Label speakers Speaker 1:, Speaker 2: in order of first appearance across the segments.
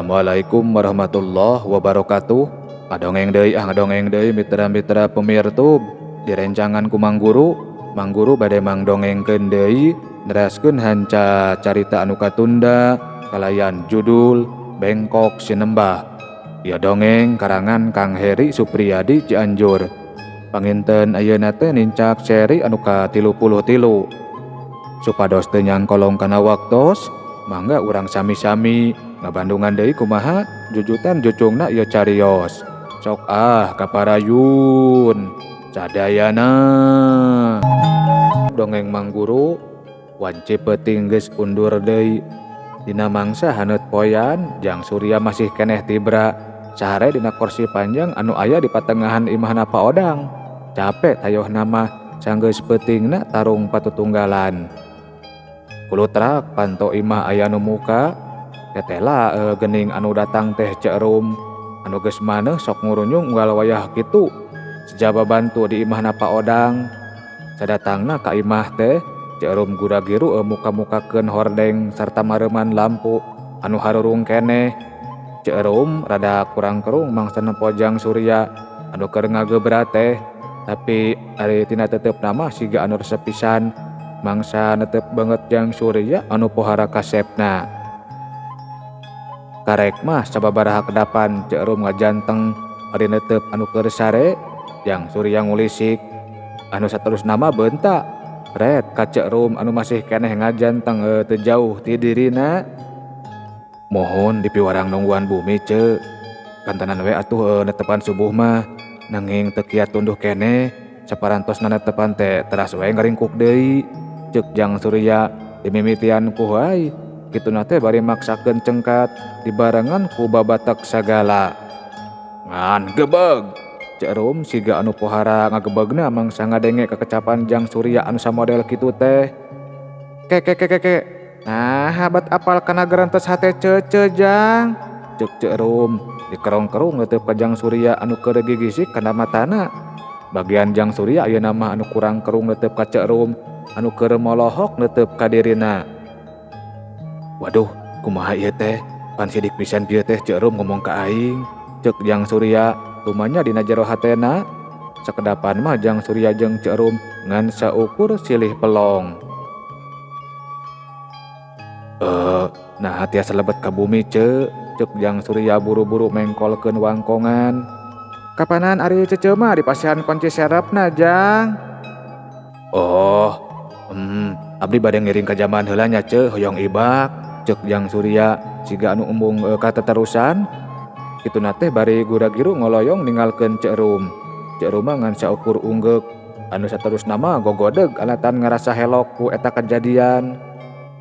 Speaker 1: Assalamualaikum warahmatullahi wabarakatuh. Ngadongeng deui ah ngadongeng deui mitra-mitra pemirtub di rencangan ku Mang Guru. Mang Guru bade mangdongengkeun deui neraskeun hanca carita anu katunda kalayan judul Bengkok Sinembah. Ieu dongeng karangan Kang Heri Supriyadi Cianjur. Panginten ayeuna teh nincak seri anu ka-33. Supados teu nyangkolong kana waktos, mangga urang sami-sami ngabandungan deui kumaha jujutan jucungna ieu carios. Sok ah kaparayun sadayana. Dongeng Mang Guru wanci peuting geus undur deui. Dina mangsa haneut poyan Jang Surya masih keneh tibra sahare dina kursi panjang anu aya di patengahan imahna Pak Odang. Capek tayohna mah sanggeus peutingna tarung patutunggalan. Kulutrak panto imah aya nu muka tetela geuning anu datang teh Ceu Rum anu geus maneuh sok ngurunyung unggal wayah kitu sejaba bantu di imahna Pak Odang. Sadatangna ka imah teh Ceu Rum gura-giru muka-mukakeun hordeng sarta mareuman lampu anu harurung keneh. Ceu Rum rada kurang kerung mangsa nempo Jang Surya anu keur ngagebra teh, tapi ari tina teuteup mah siga anu resep pisan mangsa netep banget Jang Surya anu pohara kasepna. Karek mah sababaraha kedapan Ceu Rum ngajanteng ari netep anu keur sare Jang Surya ngulisik anu saterusna mah beunta ret ka Ceu Rum anu masih keneh ngajanteng teu jauh ti dirina. Mohon dipiwarang nungguan bumi ce, kantenan we atuh netepan subuh mah nanging teu kiat tunduh keneh saparantosna netepan teh teras we ngaringkuk deui. Ceuk Jang Surya dimimitian ku wae kituna teh bari maksakeun cengkat dibarengan ku babatek sagala. Ngan gebeg Ceu Rum siga anu pohara ngagebegna mangsa ngadenge kekecapan Jang Surya anu samodel kitu teh. Ke ke ke ke ke nah habat apal kana gerentes hate cece Jang. Ceuk Ceu Rum dikerong-kerong leuteuk ka Jang Surya anu keur gigisik kana matana. Bagian Jang Surya ayeuna mah anu kurang kerung leuteuk ka Ceu Rum anu keur molohok leuteuk ka dirina. Waduh, kumaha ieu teh? Pan sidik pisan bieu teh Ceu Rum ngomong ka aing. Ceuk Jang Surya tumanya dina jero hatena. Sakedapan mah Jang Surya jeung Ceu Rum ngan saukur silih pelong. Nah tiasa lebet ka bumi ce. Ceuk Jang Surya buru-buru mengkolkeun wangkongan. Kapanan ari cece mah dipasihan kunci serepna Jang. Oh, abdi bade ngiring ka jamban heula nya ce, hoyong ibak. Ceuk Jang Surya siga anu embung kateterusan. Kituna teh bari gura-giru ngoloyong ninggalkeun Ceu Rum. Ceu Rum mah ngan saukur unggeuk anu saterusna mah gogodeg alatan ngarasa helok ku eta kajadian.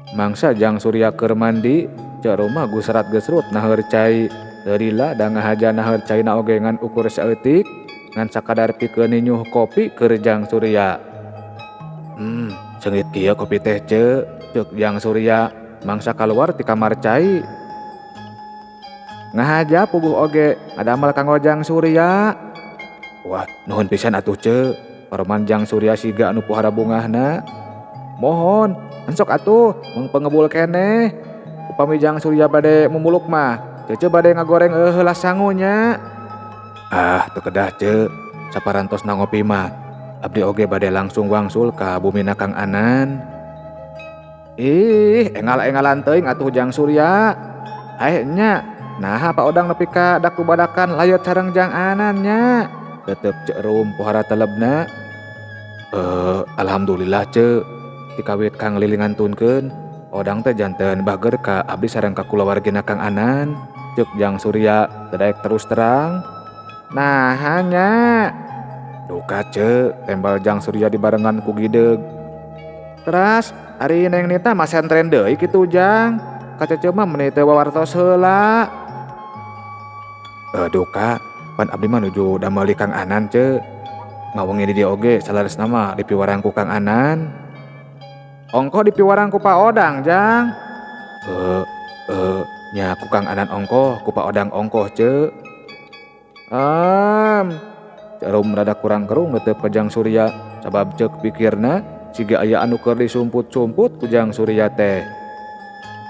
Speaker 1: Mangsa Jang Surya keur mandi, Ceu Rum mah gusrat gesrut naheur cai. Teu lila da ngahaja naheur caina oge ngan ukur saeutik ngan sakadar pikeun ninyuh kopi keur Jang Surya. Seungit kieu kopi teh ce. Ceuk Jang Surya mangsa kaluar ti kamar cai. Ngahaja puguh oge ngadamel kanggo Jang Surya. Wah, nuhun pisan atuh ce. Paroman Jang Surya siga anu pohara bungahna. Mohon, ensok atuh mung pengebul keneh. Upami Jang Surya bade mumuluk mah, cece bade ngagoreng heula sangunya. Ah, teu kedah ce. Saparantosna ngopi mah, abdi oge bade langsung wangsul ka bumina Kang Anan. Ih, engal-engalan teuing atuh Jang Surya. Ae nya, naha Pak Odang nepi ka dak badakan layot sareng Jang Anan nya. Tetep Ceu Rum pohara telebna. Alhamdulillah ce. Tikawit Kang Lili ngantunkeun, Odang teh janten bager ka abdi sareng ka kulawargina Kang Anan. Ceuk Jang Surya teu daek terus terang. Nah nya. Duka ce, tembal Jang Surya dibarengan ku gideug. Teras ari Neng Nita mah sentren deui kitu Jang. Ka cece mah meuni teu wawartos heula. Duka, pan abdi mah nuju damel di Kang Anan ce. Ngawengi di dieu oge saleresna mah dipiwarang ku Kang Anan. Ongkoh dipiwarang ku Pak Odang Jang. Nya ku Kang Anan ongkoh, ku Pak Odang ongkoh ce. Ceu Rum rada kurang kerung leuteuk ka Jang Surya sabab ceuk pikirna siga aya anu keur disumput-sumput ku Jang Surya teh.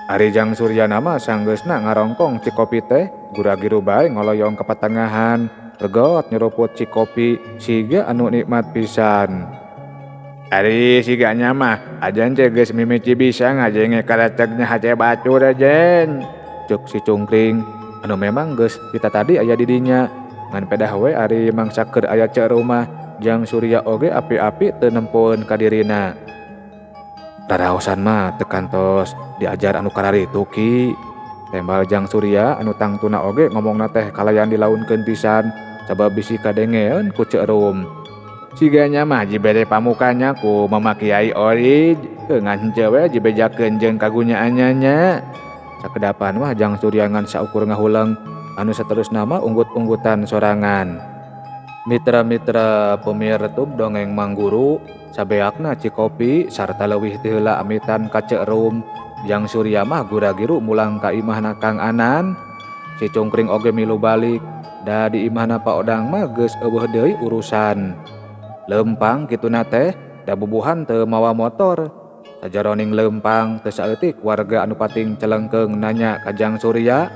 Speaker 1: Ari Jang Surya nama sanggeusna ngarongkong cikopi teh gura-giru bae ngoloyong ka patengahan regot nyeruput cikopi siga anu nikmat pisan. Ari siganya mah ajan teh geus mimiti bisa ngajenge karecegnya hace batur ajen. Cek si Cungkring anu memang geus kita tadi aya di dinya ngan pedah we ari mangsa keur aya Ceu Rum mah Jang Surya oge api-api teu nempoeun ka dirina. Raraosan mah teu kantos diajar anu kararitu ki. Tembal Jang Surya anu tangtuna oge ngomongna teh kalayan dilaunkeun pisan sabab bisi kadengeun ku Ceu Rum. Siganya mah jibere pamukanya ku Mama Kiai Orij ngan henteu we jibejakeun jeung kagunyaannya nya. Sakedapan mah Jang Surya ngan saukur ngahuleng anu saterusna mah unggut-unggutan sorangan. Mitra-mitra pemirtub dongeng Mangguru sabeakna cikopi sarta leuwih ti heula amitan ka Ceu Rum. Jang Surya mah gura-giru mulang ka imahna Kang Anan. Si Cungkring oge milu balik da di imahna Pak Odang mah geus eueuh deui urusan. Lempang kituna teh da bubuhan teu mawa motor. Sajaroning lempang teu saeutik warga anu pating celengkeung nanya ka Jang Surya.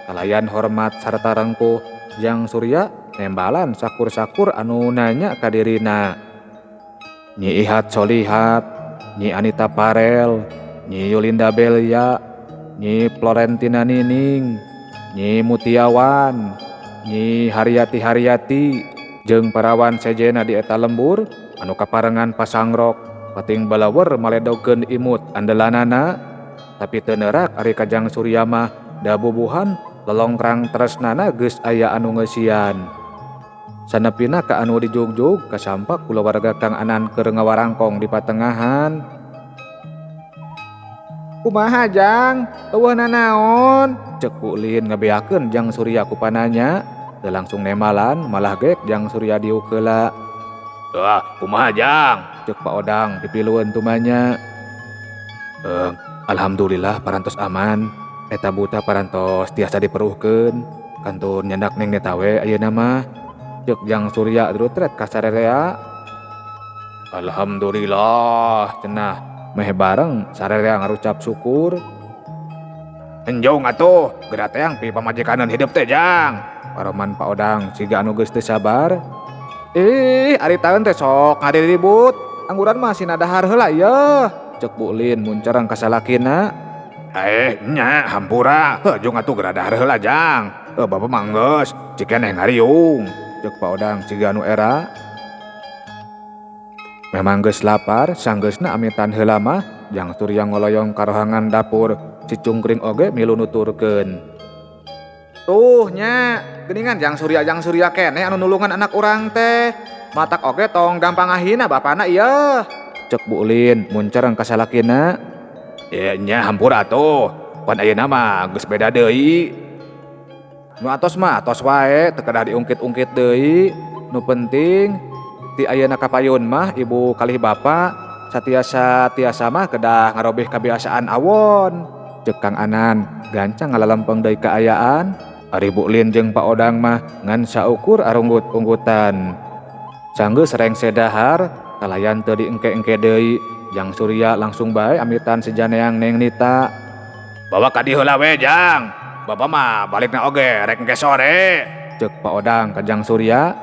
Speaker 1: Kalayan hormat sarta rengkuh Jang Surya nembalan sakur-sakur anu nanya ka dirina. Nyi Ihat Solihat, Nyi Anita Parel, Nyi Yulinda Belia, Nyi Florentina Nining, Nyi Mutiawan, Nyi Haryati Haryati, jeung parawan sejena di eta lembur anu kaparengan pasangrok pating balawer maledogkeun imut andelanana. Tapi teu neurak ari ka Jang Surya mah da bubuhan lelongkrang tresnana geus aya anu ngeusian. Sanepina ka anu dijugjug kasampak kulawarga Kang Anan keur ngawarangkong di patengahan. Kumaha Jang? Eueuh nanaon? Cek Bu Lin ngabeakeun Jang Surya ku pananya. Teu langsung nemalan malah gek Jang Surya diuk heula. Wah, kumaha Jang? Cek Pak Odang pipilueun tumanya. Alhamdulillah parantos aman. Eta buta parantos tiasa diperuhkeun. Kantun nyandak Neng Neta we ayeuna mah. Cek Jang Surya drutret ka sarerea. Alhamdulillah cenah meh bareng sarerea ngarucap syukur. Enjong atuh geura teang pi pamajikaneun hidup teh Jang. Paroman Pak Odang siga anu geus teu sabar. Ih, ari taeun teh sok ngariribut. Angguran mah sina dahar heula ieu. Cek Bu Lin muncereng ka salakina. Nya hampura. Heuh jung atuh geura dahar heula Jang. Heuh bapa mah geus cikeneh ngariung. Cek Pak Odang siga anu era. Memang geus lapar, sanggeusna amitan heula mah Jang Surya ngoloyong ka rohangan dapur. Si Cungkring oge milu nuturkeun. Tuh nya, geuningan Jang Surya keneh anu nulungan anak urang teh. Matak oge tong gampang ngahina bapana ieu. Cek Bu Lin muncereng ka salakina. Ye nya hampura atuh, pan ayeuna mah geus beda deui. Nu atos mah atos wae teu kedah diungkit-ungkit deui. Nu penting ti ayeuna kapayun mah ibu kalih bapa satiasa-tiasa mah kedah ngarobih kabiasaan awon. Cek Kang Anan gancang ngalalempeng deui kaayaan. Ari Bu Lin jeung Pak Odang mah ngan saukur arunggut-unggutan. Sanggeus rengse dahar kalayan teu diengke-engke deui. Jang Surya langsung bae amitan sejaneang Neng Nita. Bawa ka dieu heula we Jang. Bapa mah balikna oge rek engke sore. Cek Pak Odang ka Jang Surya.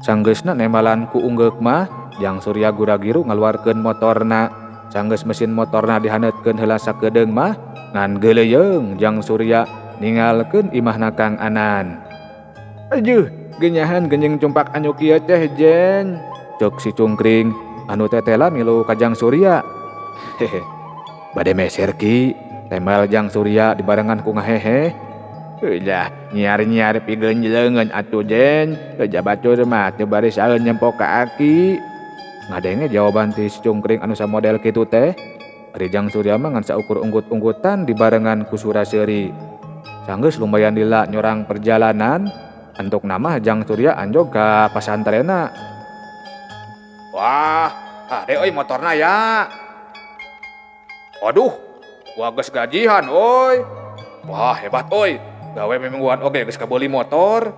Speaker 1: Sanggeusna nembalan ku unggeuk mah Jang Surya gura-giru ngaluarkeun motorna. Sanggeus mesin motorna dihaneutkeun heula sakedeung mah ngan geuleuyeung Jang Surya ninggalkeun imahna Kang Anan. Ajuh, genyahan genjeng cumpak anyu kieu teh Jen. Cek si Cungkring anu tetela milu ka Jang Surya. Hehe. Bade meser ki, tembal Jang Surya dibarengan ku ngahehe. Udah, nyiar-nyiar pigeunjleungeun atuh Jen. Keja batur mah teu baris saeun nyempok ka aki. Ngadenge jawaban ti si Cungkring anu samodel kitu teh. Ari Jang Surya mah ngan saukur unggut-unggutan dibarengan ku sura-seuri. Sanggeus lumayan lila nyorang perjalanan, antuk nama Jang Surya anjog ka pasantrena. Wah, hade euy motorna ya. Waduh, gua geus gajihan euy. Wah, hebat euy. Gawe mingguan oge geus kabeuli motor.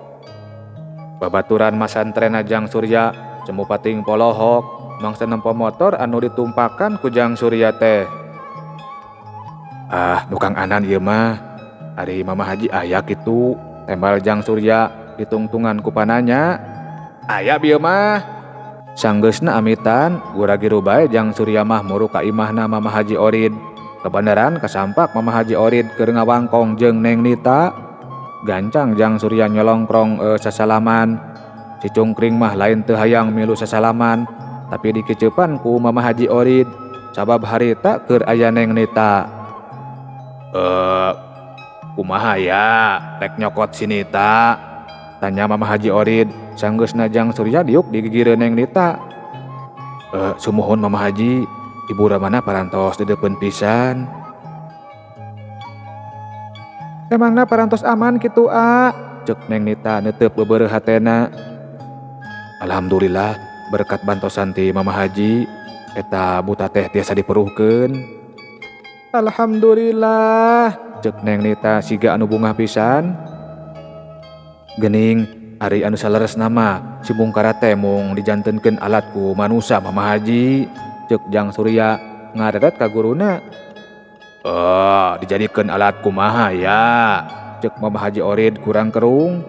Speaker 1: Babaturan masantrena Jang Surya cemu pating polohok mangsa nempo motor anu ditumpakan ku Jang Surya teh. Ah, nu Kang Anan ieu mah. Ari Mama Haji aya kitu, tembal Jang Surya ditungtungan ku pananya. Aya bieu mah. Sanggeusna amitan, gura-giru bae Jang Surya mah muru ka imahna Mama Haji Orid. Kebeneran kasampak Mama Haji Orid keur ngawangkong jeung Neng Nita. Gancang Jang Surya nyolongkrong sasalaman. Si Cungkring mah lain teu hayang milu sasalaman, tapi dikeceupan ku Mama Haji Orid sabab harita keur aya Neng Nita. Kumaha ya rek nyokot si Nita? Tanya Mama Haji Orid sanggeusna Jang Surya diuk di gigireun Neng Nita. Sumuhun Mama Haji, Ibu Ramana parantos dedepeun pisan. Emangna parantos aman kitu a? Cek Neng Nita netep bebereuh hatena. Alhamdulillah berkat bantosan ti Mama Haji eta buta teh tiasa diperuhkeun. Alhamdulillah, cek Neng Nita siga anu bungah pisan. Gening ari anu saleresna mah si Mungkara teh mung dijantenkeun alat ku manusa Mama Haji, cek Jang Surya ngareret ka guruna. Oh, dijadikeun alat kumaha ya? Cek Mama Haji Orid kurang kerung.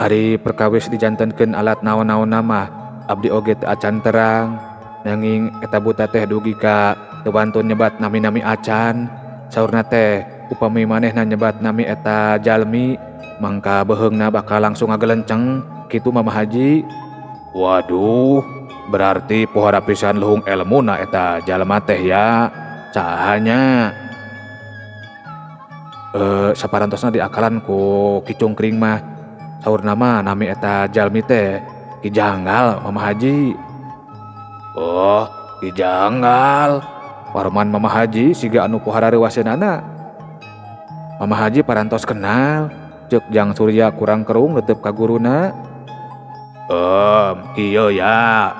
Speaker 1: Ari perkawis dijantenkeun alat naon-naon mah abdi oge teu acan terang. Nanging eta buta teh dugi ka teu wantun nyebat nami-nami acan. Saurna teh upami manehna nyebat nami eta jalmi mangka beheungna bakal langsung ngagelenceng kitu Mama Haji. Waduh, berarti pohara pisan luhung elmuna eta jalma teh ya. Sahanya saparantosna diakalan ku Ki Cungkring mah. Saurna mah nami eta jalmi teh Ki Janggal Mama Haji. Oh, Ki Janggal. Parman Mama Haji siga anu pohara reuwaseunana. Mama Haji parantos kenal, cek Jang Surya kurang kerung netep ka guruna. Kieu ya.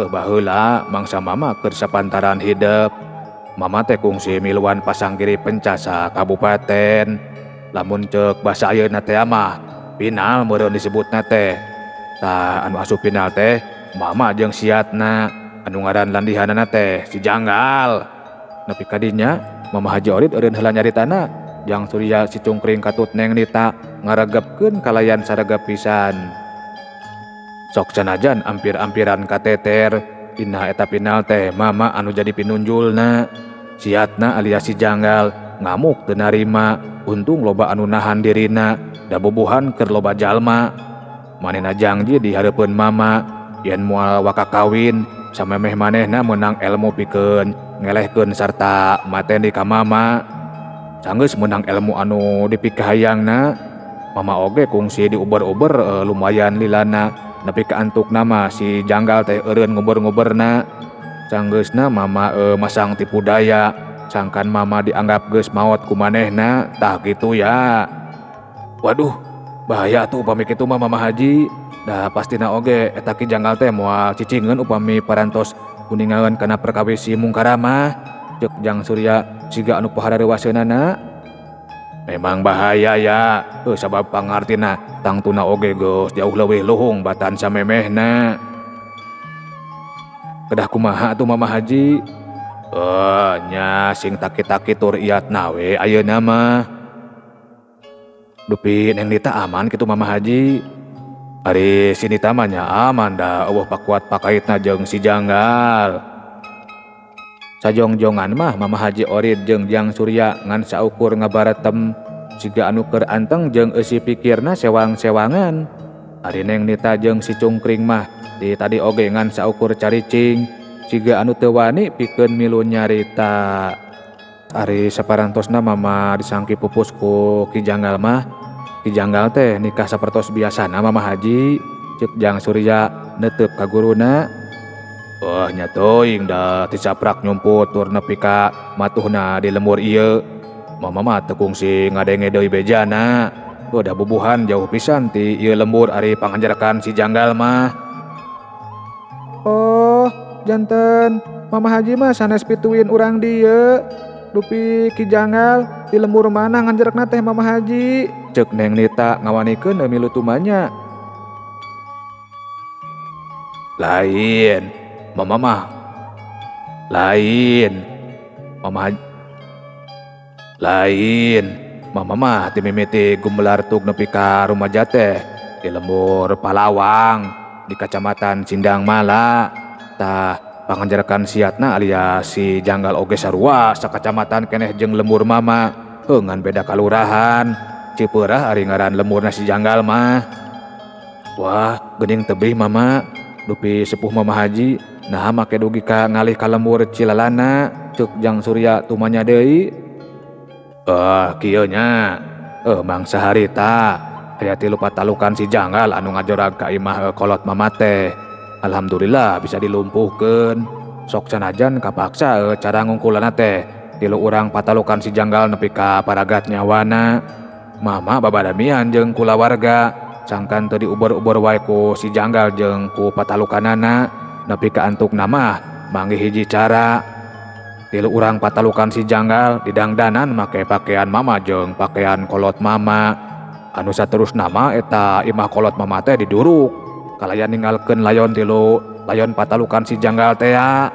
Speaker 1: Baheula mangsa mama keur sapantaran hidep. Mama teh kungsi miluan pasanggiri penca sa kabupaten. Lamun cek basa ayeuna teh mah final meureun disebutna teh. Tah anu asup final teh mama jeung siatna anu ngaran landihanana teh si Janggal. Nepi ka dinya Mama Haji Orid eureun heula nyaritana. Jang Surya si Cungkring katut Neng Nita ngaregepkeun kalayan saregep pisan. Sok sanajan ampir-ampiran kateter dina eta final teh mama anu jadi pinunjulna. Siatna alias si Janggal ngamuk teu narima, untung loba anu nahan dirina da bubuhan keur loba jalma. Manehna jangji di hareupeun mama yen moal waka kawin samemeh manehna meunang elmu pikeun ngelehkeun sarta mateni ka mama. Sanggeus meunang elmu anu dipikahayangna, mama oge kungsi diuber-uber lumayan lilana nepi ka antukna mah si Janggal teh eureun nguber-nguberna. Sanggeusna mama masang tipu daya sangkan mama dianggap geus maot ku manehna tah kitu ya. Waduh, bahaya atuh upami kitu mah Mama Haji. Da pastina oge eta Ki Janggal teh moal cicingeun upami parantos kuningaeun kana perkawis si Mungkara mah. Cek Jang Surya siga anu pohara reuwaseunana. Memang bahaya ya, sabab pangartina tangtuna oge geus jauh leuwih luhung batan samemehna. Kedah kumaha atuh Mama Haji? Nya sing taki-taki tur iatna we ayeuna mah. Dupi Neng Nita aman kitu Mama Haji. Ari si Nita mah nya aman da eueuh pakuat pakaitna jeung si Janggal. Sajongjongan mah Mama Haji Orid jeung Jang Surya ngan saukur ngabaretem siga anu keur anteng jeung eusi pikirna sewang-sewangan. Ari Neng Nita jeung si Cungkring mah di tadi oge ngan saukur caricing siga anu teu wani pikeun milu nyarita. Ari saparantosna mama disangki pupus ku Ki Janggal mah. Ki Janggal teh nikah sapertos biasana Mama Haji, cek Jang Surya netep ka guruna. Oh nya teuing da tisaprak nyumput tur nepi ka matuhna di lembur ieu. Mama mah teu kungsi ngadenge deui bejana. Da bubuhan jauh pisan ti ieu lembur ari panganjarkan si Janggal mah. Oh, janten Mama Haji mah sanes pituin urang dieu. Dupi Ki Janggal di lembur mana nganjerekna teh Mama Haji? Cek Neng Nita ngawanikeun milu tumanya. Lain, Mama mah. Lain. Mama Haji. Lain, mama mah ti mimiti gumelar tug nepi ka rumaja teh di lembur Palawang di Kacamatan Sindang Mala. Tah panganjarakan siatna alias si Janggal oge sarua sakacamatan keneh jeung lembur mama, heuh ngan beda kalurahan. Cipeurah ari ngaran lemburna si Janggal mah. Wah, geuning tebih mama, dupi sepuh Mama Haji, naha make dugi ka ngalih ka lembur Cilalana, ceuk Jang Surya tumanya deui. Kieu nya. Mangsa harita aya tilu patalukan si Janggal anu ngajorag ka imah kolot mama teh. Alhamdulillah bisa dilumpuhkeun. Sok sanajan kapaksa cara ngungkulanna teh tilu urang patalukan si Janggal nepi ka paragat nyawana. Mama babadamian jeung kulawarga sangkan teu diuber-uber wae ku si Janggal jeung ku patalukanana nepi ka antukna mah manggih hiji cara. Tilu urang patalukan si Janggal didangdanan make pakaian mama jeung pakaian kolot mama. Anu saterusna mah eta imah kolot mama teh diduruk kalayan ninggalkeun layon tilu layon patalukan si Janggal tea.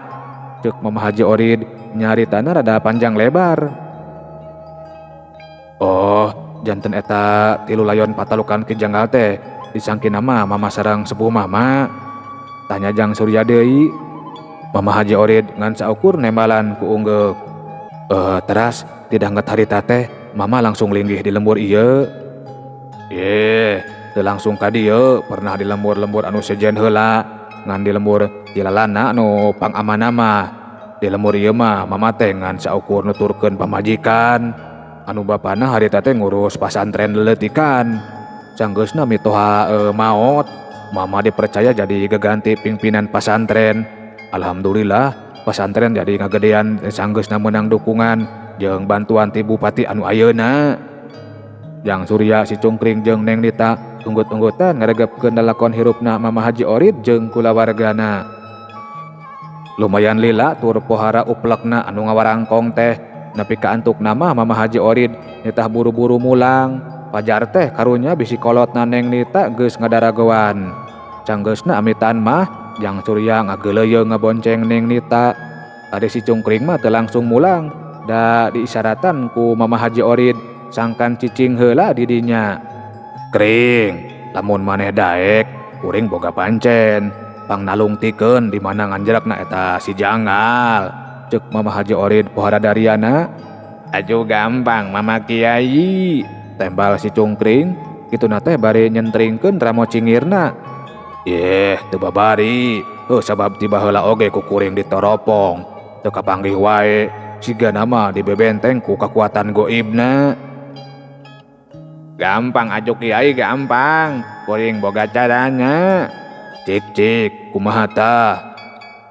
Speaker 1: Ceuk Mama Haji Orid nyaritana rada panjang lebar. Oh, janten eta tilu layon patalukan ki Janggal teh disangkina mah mama sareng sepuh mama. Tanya Jang Surya deui. Mama Haji Orid ngan saukur nembalan ku unggeuk. Teras tidak harita teh mama langsung linggih di lembur ieu. Ye, teu langsung ka dieu, pernah di lembur-lembur anu sejen heula, ngan di lembur Cilalana anu pangamana mah. Di lembur ieu mah mama teh ngan saukur nuturkeun pamajikan. Anu bapana harita teh ngurus pasantren leleutikan. Sanggeusna mitoha maot, mama dipercaya jadi geganti pimpinan pasantren. Alhamdulillah pasantren jadi ngagedean sanggeusna meunang dukungan jeung bantuan ti bupati anu ayeuna. Jang Surya si Cungkring jeung Neng Nita unggut-unggutan ngaregepkeun lalakon hirupna Mama Haji Orid jeung kulawargana. Lumayan lila tur pohara uplekna anu ngawarangkong teh nepi ka antukna mah Mama Haji Orid nitah buru-buru mulang. Pajar teh karunya bisi kolotna Neng Nita geus ngadaragoan. Sanggeusna amitan mah Jang Surya ngageuleuyeung ngabonceng Neng Nita. Ari si Cungkring mah teu langsung mulang, da diisaratan ku Mama Haji Orid sangkan cicing heula di dinya. Kring, lamun maneh daek, kuring boga pancen, pangnalungtikeun di mana nganjrakna eta si Janggal. Ceuk Mama Haji Orid pohara dariana. Aju gampang Mama Kiai, tembal si Cungkring, kituna teh bari nyentringkeun ramo cingirna. Yeh, teu babari, heuh sabab ti baheula oge ku kuring ditoropong, teu kapanggih wae, sigana mah dibebenteng ku kakuatan goibna. Gampang aju Kiai gampang, kuring boga caranya. Cik cik, kumaha tah?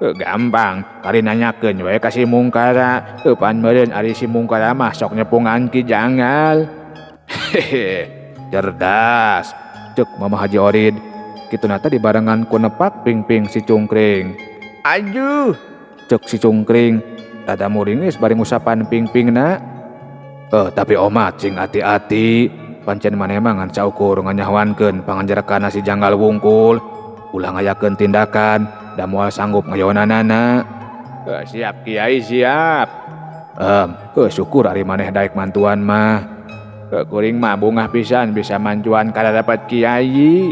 Speaker 1: Gampang, kari nanyakeun we ka si Mungkara, heuh pan meureun ari si Mungkara mah sok nyepungan Ki Janggal. Hehe, cerdas, ceuk Mama Haji Orid. Kituna teh dibarengan ku nepak pingping si Cungkring. Ajuh, ceuk si Cungkring, rada muringis bari ngusapan pingpingna. Tapi omat cing ati-ati, pancen maneh mah ngan saukur nganyahoankeun panganjarakana si Janggal wungkul, ulah ngayakeun tindakan da moal sanggup ngayonanana. Siap Kiai siap. Syukur ari maneh daek mantuan mah. Kuring mah bungah pisan bisa mantuan kada dapat Kiai.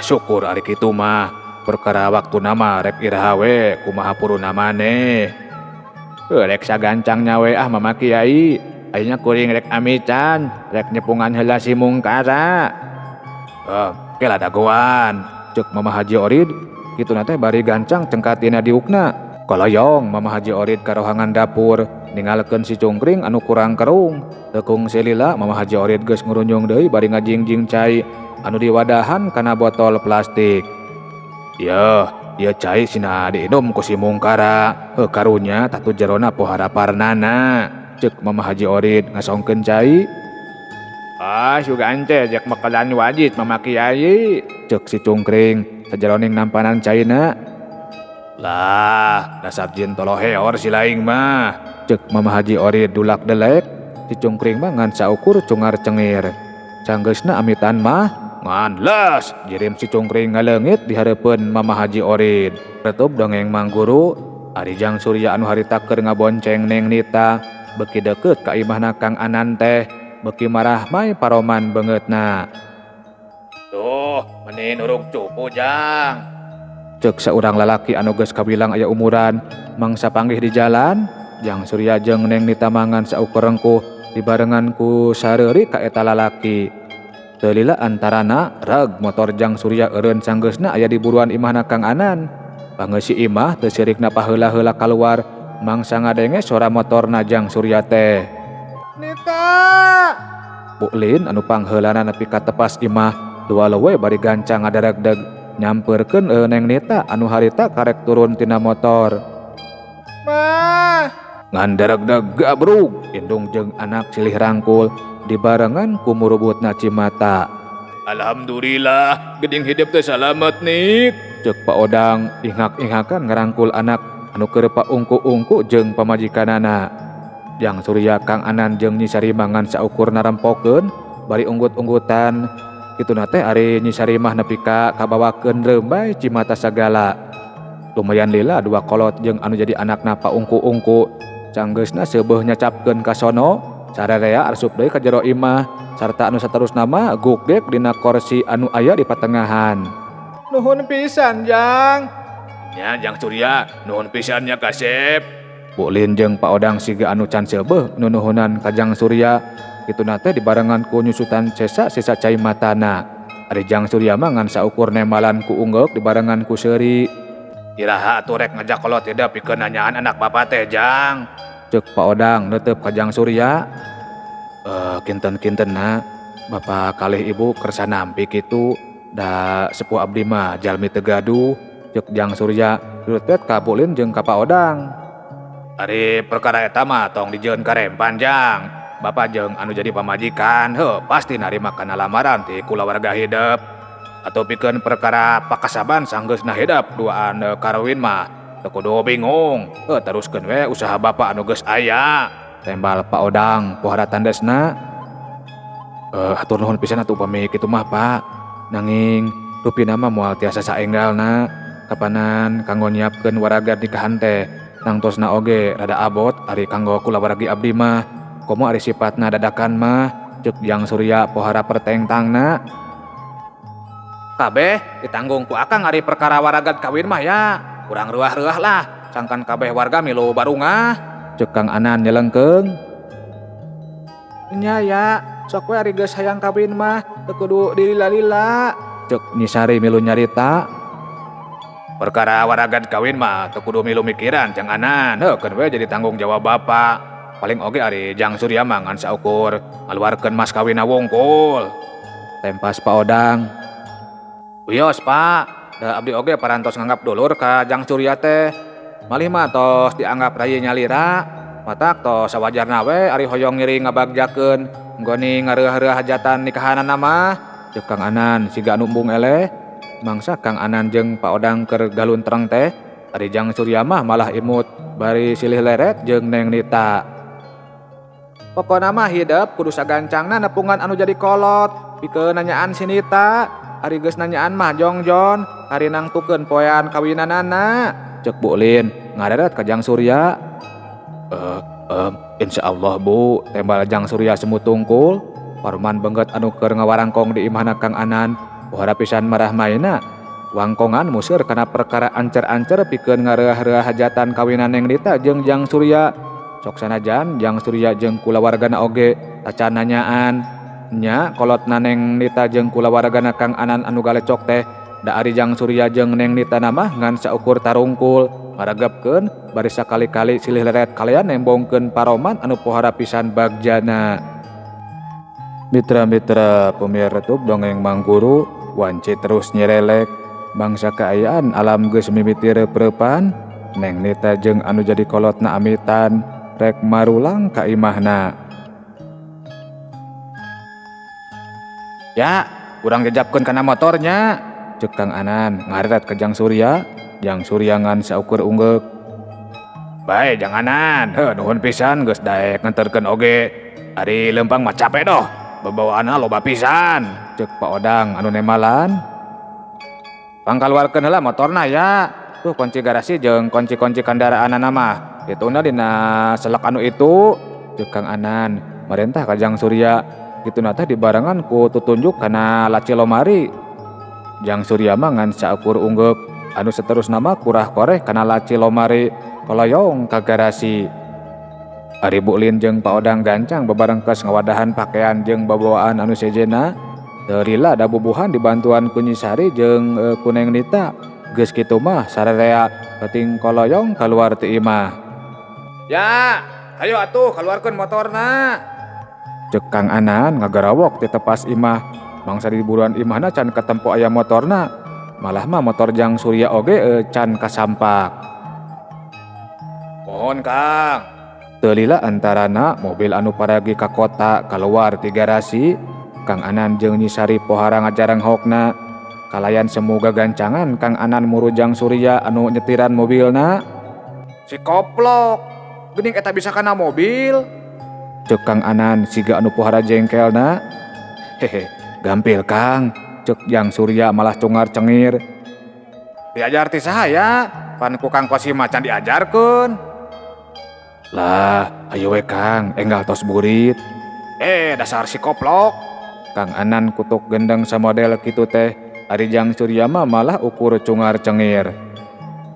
Speaker 1: Syukur ari kitu mah, perkara waktuna mah rek iraha we kumaha puruna maneh. Rek sagancang nyawe ah Mama Kiai, ayeuna kuring rek amitan, rek nyepungan heula si Mungkara. Kela dagoan, ceuk Mama Haji Orid, kituna teh bari gancang cengkatina diukna. Koloyong Mama Haji Orid ka rohangan dapur, ninggalkeun si Cungkring anu kurang kerung. Tekung selila Mama Haji Orid geus ngurunjung deui bari ngajingjing cai anu diwadahan kana botol plastik. Yeuh, ieu cai sina diinum ku si Mungkara, heuh karunya tatu jerona pohara parnana. Ceuk Mama Haji Orid ngasongkeun cai. Ah, sugan teh jek makalan wajib Mama Kiai, ceuk si Cungkring sajeroning nampanan caina. Lah, dasar jin toloheor si laing mah, ceuk Mama Haji Orid dulak delek. Si Cungkring mah ngan saukur cungar cengir. Sanggeusna amitan mah ngan les jirim si Cungkring ngaleungit di hareupeun Mama Haji Orid. Retub dongeng Mang Guru, ari Jang Surya anu harita keur ngabonceng Neng Nita. Beuki deukeut ka imahna Kang Anan teh beuki marahmai paroman beungeutna. Duh, meni nurug cupu jang. Ceuk saurang lalaki anu geus kabilang aya umuran mangsa panggih di jalan, Jang Surya jeung Neng Nita mangan saukur rengkuh dibarengan ku sareuri ka eta lalaki. Teu lila antarana reg motor Jang Surya eureun sanggeusna aya di buruan imahna Kang Anan. Pangeussi imah teu sirikna paheula-heula kaluar mangsa ngadenge sora motorna Jang Surya teh. Nita! Bu Lin anu pangheulana nepi ka tepas imah dua lewe bari gancang ngadaregdeg nyampeurkeun Neng Nita anu harita karek turun tina motor. Ma! Ngan daregdeg gabrug indung jeung anak silih rangkul dibarengan ku murubutna cimata. Alhamdulillah geuning hidup teh salamet nik. Ceuk Pak Odang ingak-ingakan ngarangkul anak anu keur paungku-ungku jeung pamajikanana. Jang Surya Kang Anan jeung Nyi Sarimah ngan saukur narempokeun bari unggut-unggutan. Kituna teh ari Nyi Sarimah nepi ka kabawakeun reumbai cimata sagala. Lumayan lila dua kolot jeung anu jadi anakna paungku-ungku. Sanggeusna seubeuh nyacapkeun ka sono, sararea asup deui ka jero imah sarta anu saterusna mah gugdek dina korsi anu aya di patengahan. Nuhun pisan, Jang. Nya Jang Surya, nuhun pisan nya kasep. Bu Lin jeung Pak Odang siga anu can seubeuh nunuhunan ka Jang Surya. Kituna teh dibarengan ku nyusutan sesa-sesa cai matana. Ari Jang Surya mah ngan saukur nembalan ku unggeuk dibarengan ku seuri. Iraha atuh rek ngajak kolot hidep pikeun nanyaan anak bapa teh, Jang. Ceuk Pak Odang neuteup ka Jang Surya. Kinten-kintenna bapa kalih ibu kersa nampi kitu da sepuh abdi mah jalmi teu gaduh. Ceuk Jang Surya leuteut ka Bu Lin jeung ka Pak Odang. Ari perkara eta mah tong dijieun karempan, Jang. Bapa jeung anu jadi pamajikan heuh pasti narima kana lamaran ti kulawarga hidep. Atau pikeun perkara pakasaban sanggeusna hidep duaan karawin mah teu kudu bingung. Heuh teruskeun we usaha bapa anu geus aya. Tembal Pak Odang pohara tandesna. Hatur nuhun pisan atuh upami kitu mah, Pak. Nanging rupina mah moal tiasa saenggalna kapanan kanggo nyiapkeun waraga nikahan teh tangtosna oge rada abot ari kanggo kulawargi abdi mah. Komo ari sipatna dadakan mah ceuk Jang Surya pohara pertengtangna. Kabeh ditanggung ku akang ari perkara waragad kawin mah ya. Kurang reuah-reuah lah sangkan kabeh warga milu barungah. Ceuk Kang Anan nyelengkeung. Nya ya, sok we ari geus hayang kawin mah teu kudu dilila-lila. Ceuk Nyi Sari milu nyarita. Perkara waragad kawin mah teu kudu milu mikiran Jang Anan, heuh keun we jadi tanggung jawab bapa. Paling oge ari Jang Surya mah ngan saukur ngaluarkeun mas kawinna wungkul. Tempas Pak Odang. Wios Pak, da abdi oge parantos nganggap dulur ka Jang Surya teh. Malih mah tos dianggap rayi nyalira. Matak tos sawajarna we ari hoyong ngiring ngabagjakeun nggoni ngareuah-reuah hajatan nikahanana mah. Ceuk Kang Anan siga anu embung eleh. Mangsa Kang Anan jeung Pak Odang keur galuntreng teh, ari Jang Surya mah malah imut bari silih leret jeung Neng Nita. Pokona mah hidep kudu sagancangna nepungan anu jadi kolot pikeun nanyaan si Nita. Ari geus nanyaan mah jongjon ari nangtukeun poean kawinanana. Ceuk Bu Lin ngareret ka Jang Surya. Insyaallah Bu, tembal Jang Surya semut tungkul. Parman beunggeut anu keur ngawarangkong di imahna Kang Anan pohara pisan marah maena. Wangkongan museur kana perkara ancer-ancer pikeun ngareuah-reuah hajatan kawinan Neng Nita jeung Jang Surya. Sok sanajan Jang Surya jeung kulawargana oge tacan nanyaan. Nya kolotna Neng Nita jeung kulawargana Kang Anan anu galecok teh da ari Jang Surya jeung Neng Nita mah ngan saukur tarungkul ngaregepkeun bari sakali-kali silih leret kalian nembongkeun paroman anu pohara pisan bagjana. Mitra-mitra pemirsa YouTube dongeng Mangguru wanci terus nyerelek bangsa keayaan alam geus mimiti reup-reupan. Neng Nita jeung anu jadi kolotna amitan rek marulang ka imahna. Ya, urang jajapkeun kana motornya. Ceuk Kang Anan ngareret ka Jang Surya. Jang Surya ngan saukur unggeuk. Bae Jang Anan, heuh nuhun pisan geus daek nganterkeun oge. Ari leumpang mah capek doh, babawaanna loba pisan. Ceuk Pak Odang anu nemalan. Pangkaluarkeun heula motorna ya. Tuh kunci garasi jeung kunci-kunci kendaraanana mah. Dituna dina selek anu itu. Ceuk Kang Anan marentah ka Jang Surya. Kituna teh dibarengan ku tutunjuk kana laci lomari. Jang Surya mah ngan saukur unggeuk anu saterusna mah kurah koreh kana laci lomari koloyong ka garasi. Ari Bu Lin jeung Pak Odang gancang babarengkes ngawadahan pakean jeung babawaan anu sejenna. Teu lila da bubuhan dibantuan ku Nyi Sari jeung ku Neng Nita. Geus kitu mah sararea peuting koloyong kaluar ti imah. Ya, hayu atuh kaluarkeun motorna. Ceuk Kang Anan ngagarawok ti tepas imah. Mangsa di buruan imahna can katempo aya motorna. Malah mah motor Jang Surya oge can kasampak. Mohon Kang. Teu lila antarana mobil anu paragi ka kota kaluar ti garasi. Kang Anan jeung Nyi Sari pohara ngajarenghokna. Kalayan semu gagancangan Kang Anan muru Jang Surya anu nyetiran mobilna. Si koplok, geuning eta bisa kana mobil. Ceuk Kang Anan siga anu pohara jengkelna. Hehe, gampil Kang, ceuk Jang Surya malah cungar cengir. Diajar ti saha ya? Pan ku Kang Kosim mah can diajarkeun. Lah, hayu we Kang, enggal tos burit. Dasar si koplok. Kang Anan kutuk gendeng samodel kitu teh, ari Jang Surya mah malah ukur cungar cengir.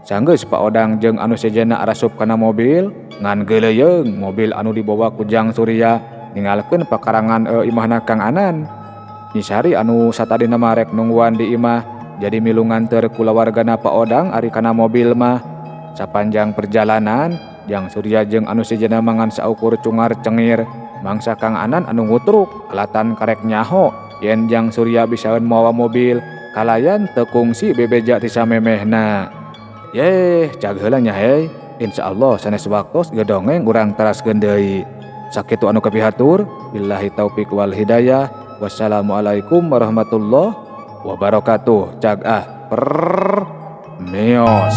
Speaker 1: Sanggeus Pak Odang jeung anu sejenna arasup kana mobil, ngan geuleuyeung mobil anu dibawa ku Jang Surya ninggalkeun pakarangan imahna Kang Anan. Nyi Sari anu satadina mah rek nungguan di imah, jadi milu nganteur kulawargana Pak Odang ari kana mobil mah. Sapanjang perjalanan, Jang Surya jeung anu sejenna mah ngan saukur cungar cengir. Mangsa Kang Anan anu ngutruk alatan karek nyaho yen Jang Surya bisaeun mawa mobil kalayan teu kungsi bebeja ti samemehna. Yeh, cag heula nya hei. Insyaallah sanes waktos ieu dongeng urang teraskeun deui. Sakitu anu kapihatur, billahi taufik wal hidayah. Wassalamualaikum warahmatullahi wabarakatuh. Cag ah, prrrr, meos.